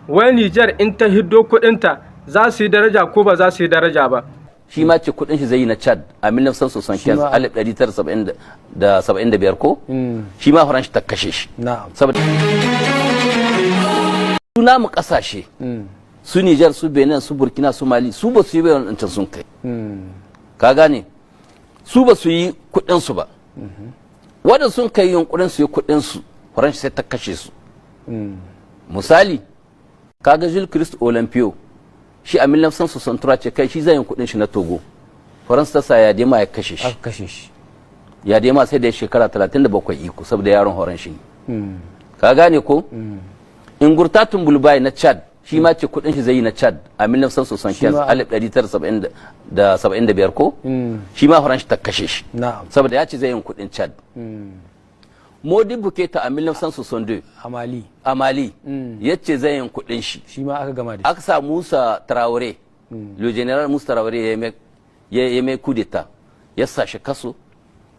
Wai Nijar in ta hiddo kuɗinta za su yi daraja ko ba za su yi daraja ba? Shi ma ce kudin shi zai yi na Chad a 1975, 1975 ko? Shi ma Faransa ta kashe shi. Saboda su namu kasashe, su Niger, su Benin, su Burkina, su Mali, su ba su yi bayan wancan sun kai. Ka gane, su ba su yi kudin su ba. Wanda sun kai yunkurin su yi kudin su, Faransa sai ta kashe su. Misali, kaga Jules Christ Olympio, shi a 1963 ce kai shi zai yin kudin shi na Togo, Faransa ta sa Eyadema ya kashe shi. Aka kashe shi. Eyadema sai da ya shekara 37 iko, saboda yaron horon shi ne. Ka gane ko? Ngurta Tombalbaye na Chad, shi ma ce kudin shi zai yi na Chad a 1975, 1975 ko? Shi ma Faransa ta kashe shi. Saboda ya ce zai yin kudin Chad. Modibo Keita a 1962 A Mali. A Mali, ya ce zai yin kudin shi. Shi ma aka gama da shi. Aka sa Musa Traore, le général Musa Traore, ya mai coup d'état, ya sa shi kaso,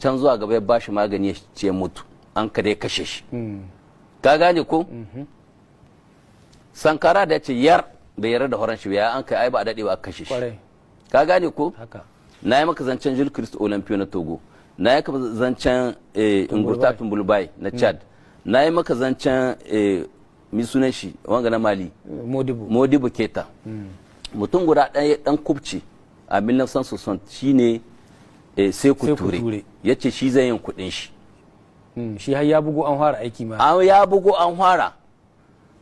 can zuwa gaba ya ba shi magani ya ce mutu, an ka dai kashe shi. Ka gane ko? Sankara da ya ce yar bai yarda da horon shi ba, ya an kai ai ba a daɗe ba aka kashe shi. Ka gane ko? Haka. Na yi maka zancen Jules Christ Olympio na Togo, na yi maka zancen Ngurta Tombalbaye na Chad, na yi maka zancen mi sunan shi wanga na Mali? Modibo. Modibo Keta. Mutum guda ɗaya ɗan kubce a 1960 shine Sekou Sékou Touré. Touré. Ya ce shi zai yin kuɗin shi. Shi har ya bugu an fara aiki ma. An ya bugu an fara,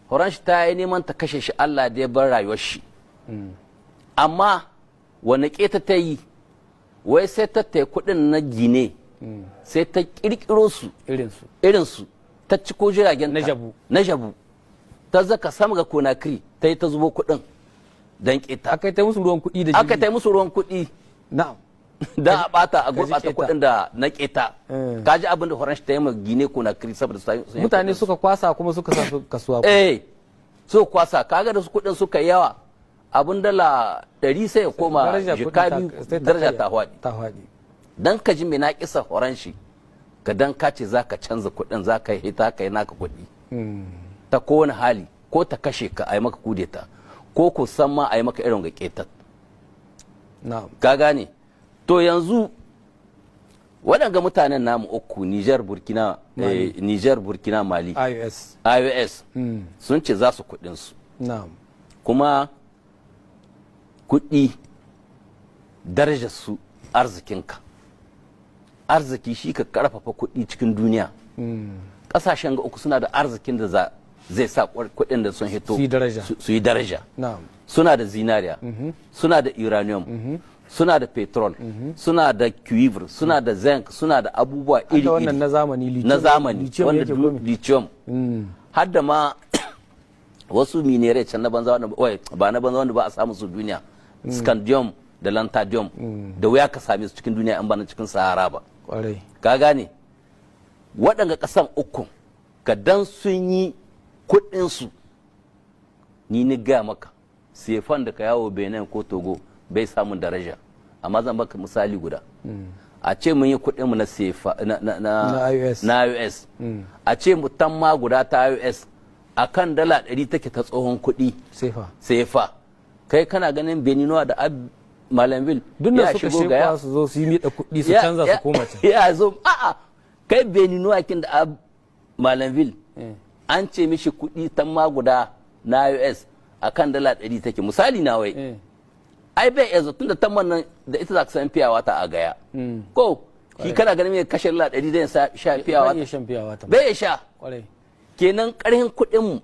horon shi ta yi neman ta kashe shi, Allah da ya bar rayuwar shi. Amma wani keta ta yi, wai sai ta taya kuɗin na Gine, sai ta kirkiro su. Irinsu. Irinsu, ta ciko jiragen Na ta. jabu. Na jabu, ta zaka sama ga Conakry, ta yi ta zubo kuɗin don keta. Aka yi ta musu ruwan kuɗi da Aka jirgi. ta yi musu ruwan kuɗi don a bata a Ka ji gurɓata keta. kuɗin da na keta. Ka ji abin da horon shi ta yi ma Gine Conakry saboda su yi Mutane kuɗin su. suka kwasa kuma suka sa su kasuwa. Eh, so kwasa, kaga da su kuɗin suka yi yawa, abun dala 100 sai ya koma Daraja kuɗin jika 2, sai ta daraja karya. ta hwaɗi. Ta hwaɗi. Dan ka ji mai na kisa horon shi, ka dan ka ce za ka canza kuɗin, za ka yi hita ka yi naka kuɗi, ta kowane hali ko ta kashe ka a yi maka kudeta, ko ko san ma a yi maka irin ga ketat. Ka gane? To yanzu waɗanga mutanen namu uku, Niger, Burkina, Niger, Burkina, Mali, IOS. IOS, sun ce za su kuɗin su. Kuma kuɗi darajar su arzikinka, arziki shi ka karfafa kuɗi cikin duniya. Ƙasashen ga uku suna da arzikin da zai sa kuɗin da sun hito Su yi daraja. su yi daraja. Suna da zinariya, suna da uranium, suna da petrol, suna da cuivre, suna da zinc, suna da abubuwa iri Da wannan iri na zamani, lithium. Na zamani. Lithium Wanda yake komi. Lithium, har da ma wasu minerai can na banza wanda wai ba na banza wanda ba a samu su duniya, scandium da lanthanum, da wuya ka same su cikin duniya in ba na cikin Sahara ba. Ka gane? Waɗanga ƙasan uku ka dan sun yi kuɗinsu, ni gaya maka sefan da ka yawo Benin ko Togo bai samun daraja. Amma zan baka misali guda: a ce mun yi kuɗinmu na sefa na Na IOS. Na IOS, a ce mutan ma guda ta IOS a kan dala 100 take ta tsohon kuɗi. Sefa. Sefa. Kai kana ganin Beninois da Malanville Duk da ya suka shigo gaya shekwa su zo su yi miɗa kuɗi su canza su koma can. Ya zo, a'a, kai Beninois kin da Malanville an ce mishi kuɗi tan ma guda na IOS a kan dala 100 take, misali na wai, ai bai iya zo, tunda tamman nan da ita za ka san fiyawa ta a gaya ko shi kana ganin mai kashe dala 100 zai sha fiyawa Bai iya shan fiyawa ta. Bai iya sha. Kenan karhin kuɗin mu